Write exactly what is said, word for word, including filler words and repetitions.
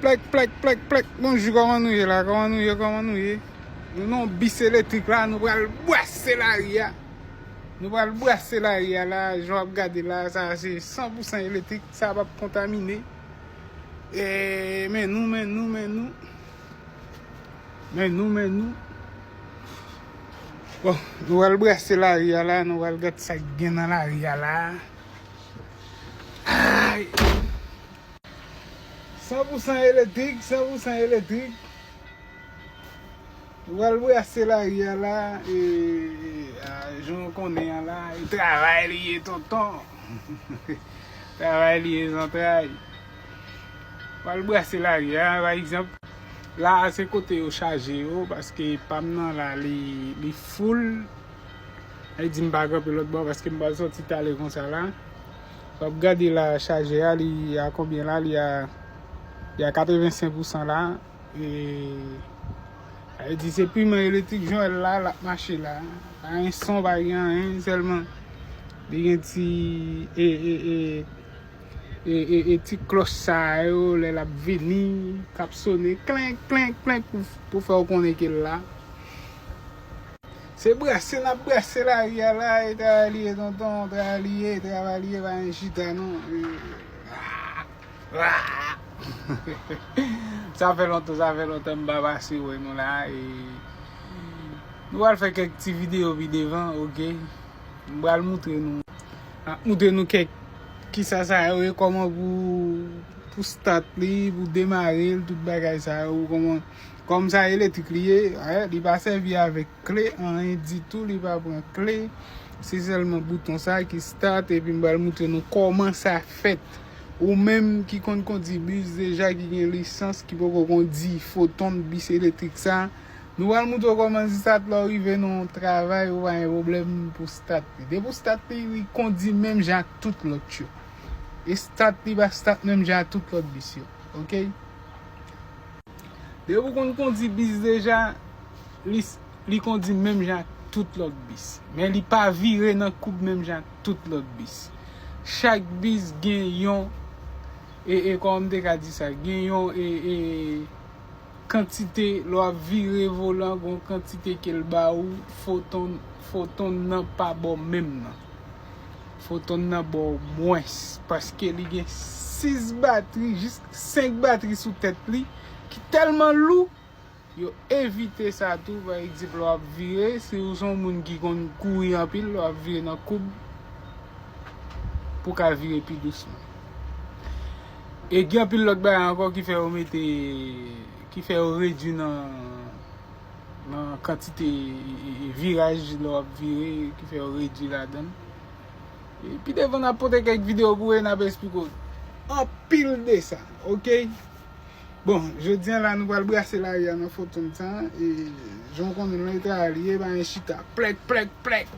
Plèk, plèk, plèk, plèk. Bonjou, kòman nou ye la? Kòman nou ye? Kòman nou ye? Nou nan yon bis elektrik la, nou pral bwase lari a. Nou pral bwase lari a la, jan w ap gade la, sa se san pou san elektrik, sa p ap kontamine. E, men nou, men nou, men nou. Men nou, men nou. Bon, nou pral bwase lari a la, nou pral gade sa k gen nan lari a la. Ay! San pou san elektrik, san pou san elektrik. Nou pral bwase lari a la, e, e, a, jan w konnen an la, e travay li ye, tonton. Travay li ye, zantray. Pral bwase lari a, pa egzanp, la a se kote yo chaje yo, paske pa m nan la, li, li full. Sa vle di m pa kanpe lòt bò, paske m pral sòti talè konsa la. W ap gade la, chaje a, li a konbyen la? Li a, li a katrevensenk pou san la. E, sa vle di se piman elektrik, jan w wè l la, l ap mache la. Pa gen son, pa gen anyen, sèlman li gen ti, e, e, e, e, e, e ti klòch sa yo, lè l ap vini, k ap sone, klenk, klenk, klenk, pou, pou fè w konnen ke l la. Se brase n ap brase lari a la, e travay li ye, tonton, travay li ye, travay li ye, pa gen chita, non. E, ah, ah. Sa fè lontan, sa fè lontan m pa pase wè nou la, e nou pral fè kèk ti videyo pi devan, oke? M pral moutre nou. M ap moutre nou kèk kisa sa yo ye, kòman pou, pou start li, pou demare l, tout bagay sa yo, kòman, kòm sa elektrik li ye, eh, li pa sèvi avèk kle, anyen ditou, li pa pran kle. Se sèlman bouton sa ki start, epi m pral moutre nou kòman sa fèt. Ou menm ki konn kondi bis deja, ki gen lisans, ki poko kondi Foton, bis elektrik sa, nou pral moutre w kòman start lè w rive nan yon travay, ou pa gen pwoblèm pou start li. Depi w start li, li kondi menm jan ak tout lòt yo. E start li pa start menm jan ak tout lòt bis yo. Oke? Depi w konn kondi bis deja, li, li kondi menm jan ak tout lòt bis. Men li pa vire nan koub menm jan ak tout lòt bis. Chak bis gen yon, e, e, kòman m te ka di sa, gen yon, e, e, kantite, lè w ap vire volan, gen yon kantite ke l ba ou, Foton, Foton nan pa ba w menm nan. Foton nan ba w mwens, paske li gen sis batri, jis senk batri sou tèt li, ki tèlman lou, yo evite sa tou, pa egzanp, lè w ap vire, si w se yon moun ki konn kouri anpil, lè w ap vire nan koub, pou w ka vire pi dousman. E gen anpil lòt bagay ankò ki fè yo mete, ki fè yo redui nan, nan kantite, e, e, e, viraj lè w ap vire, ki fè yo redui ladan l. E pi devan, n ap pote kèk videyo pou w e n ap esplike w anpil de sa, oke? Bon, jodi a la, nou pral brase lari a nan Foton sa, e jan w konnen l, travay li ye, pa gen chita. Plèk, plèk, plèk.